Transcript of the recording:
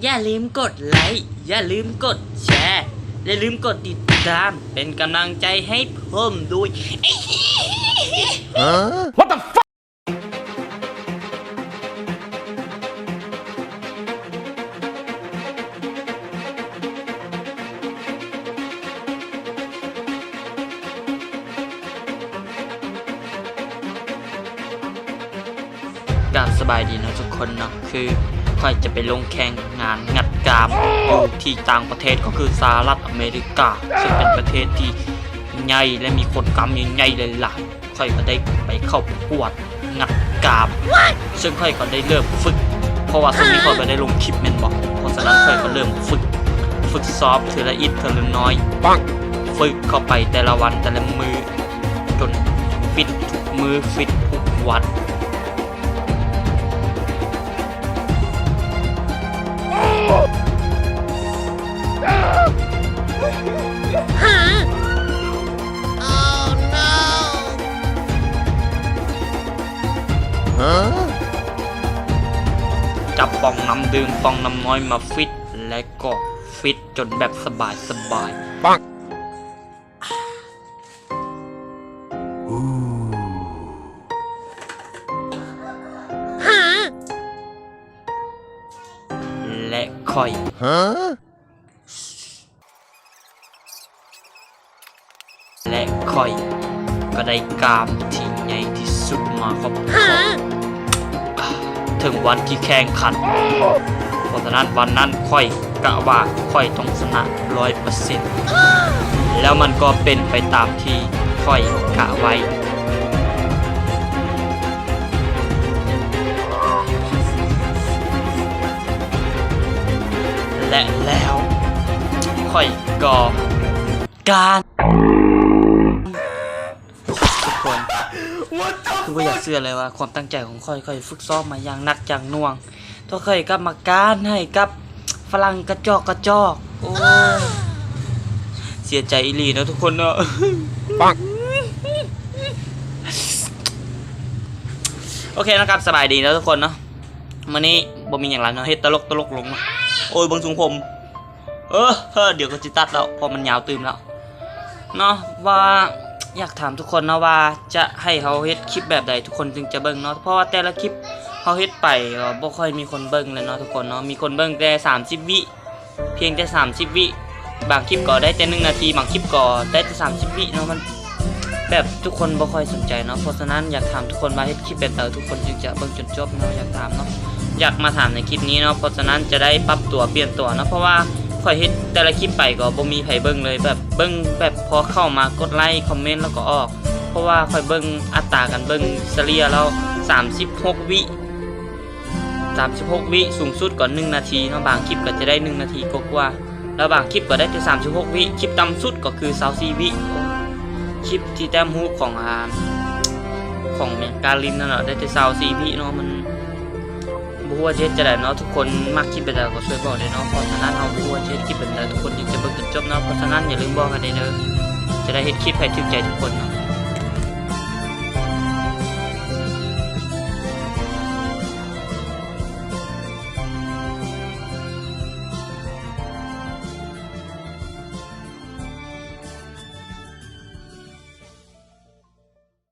ຢ່າລືມກົດໄລ, ຢ່າລືມກົດແຊ, ຢ່າລືມກົດຕິດຕາມ ເປັນກຳລັງໃຈໃຫ້ຜົມດ້ວຍ. What the fuck? ກາບສະບາຍດີເນາະທຸກຄົນເນາະ, ຄືຂ້ອຍຈະໄປລົງແຂ່ງງານງັດກາມຢູ່ທີ່ຕ່າງປະເທດ ກໍຄືສະຫະລັດອາເມລິກາ ເຊິ່ງເປັນປະເທດທີ່ໃຫຍ່ ແລະ ມີຄົນກາມໃຫຍ່ໆຫຼາຍໆ. ຂ້ອຍກໍໄດ້ໄປເຂົ້າປະກວດງັດກາມ ເຊິ່ງຂ້ອຍກໍໄດ້ເລີ່ມຝຶກ ເພາະວ່າຊ່ວງນີ້ຂ້ອຍບໍ່ໄດ້ລົງຄລິບແມ່ນບໍ່? ເພາະສະນັ້ນຂ້ອຍກໍເລີ່ມຝຶກ ຝຶກຊ້ອມເທື່ອລະອິດເທື່ອລະໜ້ອຍ ຝຶກເຂົ້າໄປແຕ່ລະວັນແຕ່ລະມື້ ຈົນຟິດທຸກມື້ ຟິດທຸກວັນ. ຈັບປ່ອງນ້ຳດື່ມ ປ່ອງນ້ຳນ້ອຍມາຟິດ ແລະ ກໍຟິດຈົນແບບສະບາຍໆ. ແລະ ຂ້ອຍ ແລະ ຂ້ອຍກໍໄດ້ກາມທີ່ໃຫຍ່ທີ່ສຸດມາຄອບ ເຖິງວັນທີ່ແຂ່ງຂັນ. ເພາະສະນັ້ນວັນນັ້ນຂ້ອຍກະວ່າຂ້ອຍຕ້ອງຊະນະຮ້ອຍເປີເຊັນ ແລ້ວມັນກໍເປັນໄປຕາມທີ່ຂ້ອຍກະໄວ້ ແລະ ແລ້ວຂ້ອຍກໍ ການ ທຸກຄົນ What the fuck? ຄືບໍ່ຢາກເຊື່ອເລີຍວ່າຄວາມຕັ້ງໃຈຂອງຂ້ອຍ ຂ້ອຍຝຶກຊ້ອມມາຢ່າງໜັກຢ່າງໜ່ວງ ເພື່ອຂ້ອຍກັບມາການໃຫ້ກັບຝຣັ່ງກະຈອກກະຈອກ. ໂອ້ຍ ເສຍໃຈອີ່ຫຼີເນາະທຸກຄົນເນາະ. ໂອເຄເນາະ ກັບສະບາຍດີເນາະທຸກຄົນເນາະ. ມື້ນີ້ບໍ່ມີຫຍັງຫຼາຍເນາະ ເຮັດຕະຫຼົກຕະຫຼົກລົງເນາະ. ໂອ້ຍ ເບິ່ງຊົງຜົມ ເອີ ດຽວກໍຊິຕັດແລ້ວ ເພາະມັນຍາວຕື່ມແລ້ວເນາະ. ວ່າ ຢາກຖາມທຸກຄົນເນາະວ່າ ຈະໃຫ້ເຮົາເຮັດຄລິບແບບໃດ ທຸກຄົນຈຶ່ງຈະເບິ່ງເນາະ? ເພາະວ່າແຕ່ລະຄລິບເຮົາເຮັດໄປ ກໍບໍ່ຄ່ອຍມີຄົນເບິ່ງແລ້ວເນາະທຸກຄົນເນາະ. ມີຄົນເບິ່ງແຕ່ສາມສິບວິ ພຽງແຕ່ສາມສິບວິ ບາງຄລິບກໍໄດ້ແຕ່ໜຶ່ງນາທີ ບາງຄລິບກໍໄດ້ແຕ່ສາມສິບວິເນາະ. ມັນ ແບບທຸກຄົນບໍ່ຄ່ອຍສົນໃຈເນາະ. ເພາະສະນັ້ນຢາກຖາມທຸກຄົນວ່າເຮັດຄລິບແບບໃດ ທຸກຄົນຈຶ່ງຈະເບິ່ງຈົນຈົບເນາະ. ຢາກຖາມເນາະ ຢາກມາຖາມໃນຄລິບນີ້ເນາະ. ເພາະສະນັ້ນຈະໄດ້ປັບຕົວປ່ຽນຕົວເນາະ ເພາະວ່າຂ້ອຍເຮັດແຕ່ລະຄລິບໄປກໍບໍ່ມີໃຜເບິ່ງເລີຍ ແບບເບິ່ງແບບພໍເຂົ້າມາກົດໄລຄອມເມັນແລ້ວກໍອອກ. ເພາະວ່າຂ້ອຍເບິ່ງອັດຕາການເບິ່ງສະເລ່ຍແລ້ວສາມສິບຫົກວິ ສາມສິບຫົກວິ ສູງສຸດກໍໜຶ່ງນາທີເນາະ. ບາງຄລິບກໍຈະໄດ້ໜຶ່ງນາທີກວ່າໆ ແລ້ວບາງຄລິບກໍໄດ້ແຕ່ສາມສິບຫົກວິ ຄລິບຕ່ຳສຸດກໍຄືຊາວສີ່ວິ. ຄລິບທີ່ແຕ້ມຮູບຂອງ ອ່າ ຂອງແມ່ກາລິນນັ້ນເນາະ ໄດ້ແຕ່ຊາວສີ່ວິເນາະ. ມັນ ບໍ່ຮູ້ວ່າຈະເຮັດຈັ່ງໃດເນາະ ທຸກຄົນມັກຄລິບແບບໃດກໍຊ່ວຍບອກແດ່ເນາະ. ເພາະສະນັ້ນເຮົາບໍ່ຮູ້ວ່າຈະເຮັດຄລິບແບບໃດ ທຸກຄົນຈຶ່ງຈະເບິ່ງຈົນຈົບເນາະ. ເພາະສະນັ້ນຢ່າລືມບອກກັນແດ່ເດີ ຈະໄດ້ເຮັດຄລິບໃຫ້ຖືກໃຈທຸກຄົນເນາະ.